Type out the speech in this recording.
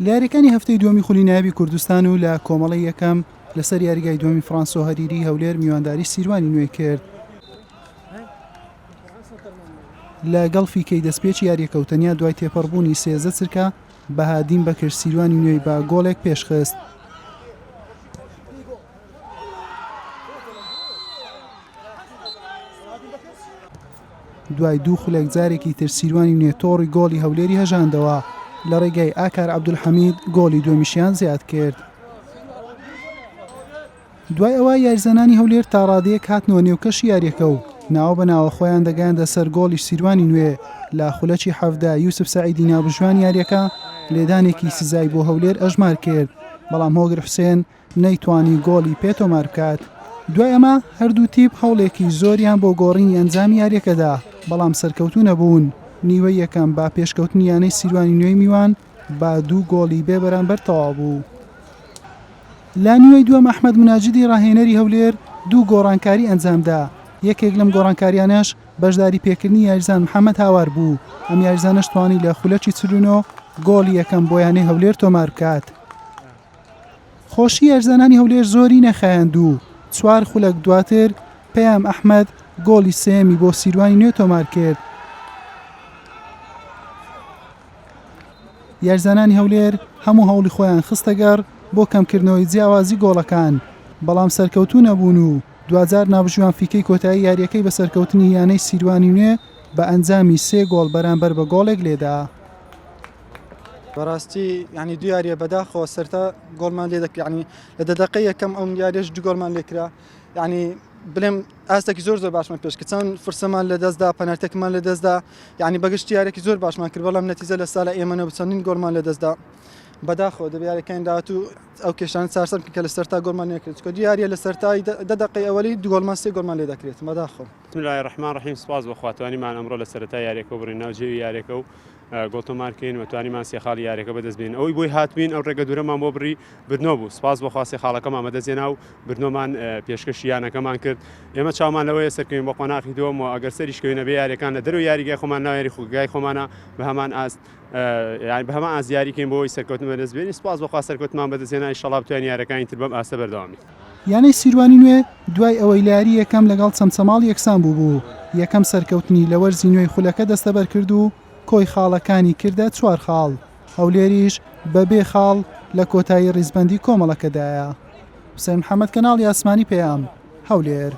لە یاریەکانی هەفتەی دووەمی خولی نایابی کوردستان و لە کۆمەڵەی یەکەم لەسەر یاریگای دووەمی فڕانسۆ هەریری هەولێر میوانداری سیروانی نوێی کرد. لەگەڵ فیکەی دەستپێکی یاریەکە و تەنیا دوای تێپەڕبوونی 13 چرکە بەهادین بەکر سیروانی نوێی بە گۆڵێک پێشخست. دوای دوو خولەک جارێکی تر سیروانی نوێ تۆڕی گۆڵی هەولێری هەژاندەوە، لە ڕێگای ئاکار عەبدولحەمید گۆڵی دووەمیشیان زیاد کرد. دوای ئەوە یاریزانانی هەولێر تاڕادەیەک هاتنەوە نێو کەشی یاریەکە و ناوە بە ناوە خۆیان دەگەیاندە سەر گۆڵی سیروانی نوێ، لە خولەکی 17 یوسف سەعیدی ناوبژیوانی یاریەکە لێدانێکی سزای بۆ هەولێر ئەژمار کرد، بەڵام هۆگر حوسێن نەیتوانی گۆڵی پێ تۆمار بکات. دوای ئەمە هەردوو تیپ هەوڵێکی زۆریان بۆ گۆڕینی ئەنجامی یاریەکە دا، بەڵام سەرکەوتوو نەبوون. نیوەی یەکەم بە پێشکەوتنی یانەی سیروانی نوێی میوان بە دوو گۆڵی بێ بەرامبەر تەواو بوو. لە نیوەی دووەم ئەحمەد مناجدی راهێنەری هەولێر دوو گۆڕانکاری ئەنجامدا، یەکێک لەم گۆڕانکاریانەش بەشداری پێکردنی یاریزان محەمەد هاوار بوو، ئەم یاریزانەش توانی لە خولەکی 49 گۆڵی یەکەم بۆ یانەی هەولێر تۆمار بکات. خۆشی یاریزانانی هەولێر زۆری نەخایاند و چوار خولەک دواتر پەیام ئەحمەد گۆڵی سێیەمی بۆ سیروانی نوێ تۆمارکرد. یاریزانانی هەولێر هەموو هەوڵی خۆیان خستەگەڕ بۆ کەمکردنەوەی جیاوازی گۆڵەکان، بەڵام سەرکەوتوو نەبوون و دواجار ناوبژیوان فیکەی کۆتایی یارییەکەی بە سەرکەوتنی یانەی سیروانی نوێ بە ئەنجامی سێ گۆڵ بەرامبەر بە گۆڵێک لێدا. بەڕاستی یعنی دوو یاریە بەداخەوە سەرتا گۆڵمان لێ دەکرد یعنی لە دە دەقەی یەکەم ئەم یاریش دوو گۆڵمان لێکرا یعنی بلێم ئاستێکی زۆر زۆر باشمان پێش کرد چەند فرسەمان لە دەستدا پەنارتێکمان لە دەستدا یعنی بەگشتی یارێکی زۆر باشمان کرد بەڵام نەتیجە لە ساڵە ئێمە نەبوو چەندین گۆڵمان لە دەستدا بەداخەوە دەبێ یاریەکانی داهاتوو ئەو کێشانە چارەسەر بکەن کە لە سەرتا گۆڵمان نەکرد چونکە دوو یاریە لە سەرتای دە دەقەی ئەوەلی دوو گۆڵمان سێ گۆڵمان لێ دەکرێت بەداخەوە. بسم اللە الرحمن الرحیم سپاس بۆ خوا توانیمان ئەمڕۆ لە سەرەتای یاریەکەوە بڕین ناو جێوی یاریەکە و گۆڵ تۆمار کەین و توانیمان سێ خاڵی یاریەکە بەدەست بێنین ئەوەی بۆی هاتبین ئەو ڕێگە دوورەمان بۆ بڕی بردنەوە بوو سپاس بۆ خوا سێ خاڵەکەمان بەدەست هێنا و بردنەوەمان پێشکەشی یانەکەمان کرد ئێمە چاومان لەوەیە سەرکەوین بۆ قۆناغی دووەم و ئەگەر سەریش کەوینە بێ یاریەکان لە دەرەوەی یاریگای خۆمان ناو یاری خوگای خۆمانە بە هەمان ئاست یانی بە هەمان ئاست یاری کەین بۆ ئەوەی سەرکەوتن بەدەست بێنین سپاس بۆ خوا سەرکەوتمان بەدەست هێنا ئیشەڵا بتوانین یاریەکانی تر بەم ئاستە بەردەوام بین. یانەی سیروانی نوێ دوای ئەوەی لە یاری یەکەم لەگەڵ چەمچەماڵ یەکسان بووبوو، یەکەم سەرکەوتنی لە وەرزی نوێی خولەکە دەستەبەر کرد و کۆی خاڵەکانی کردە چوار خاڵ، هەولێریش بەبێ خاڵ لە کۆتایی ریزبەندی کۆمەڵەکەدایە. حوسێن محەمەد کەناڵی ئاسمانی پەیام، هەولێر.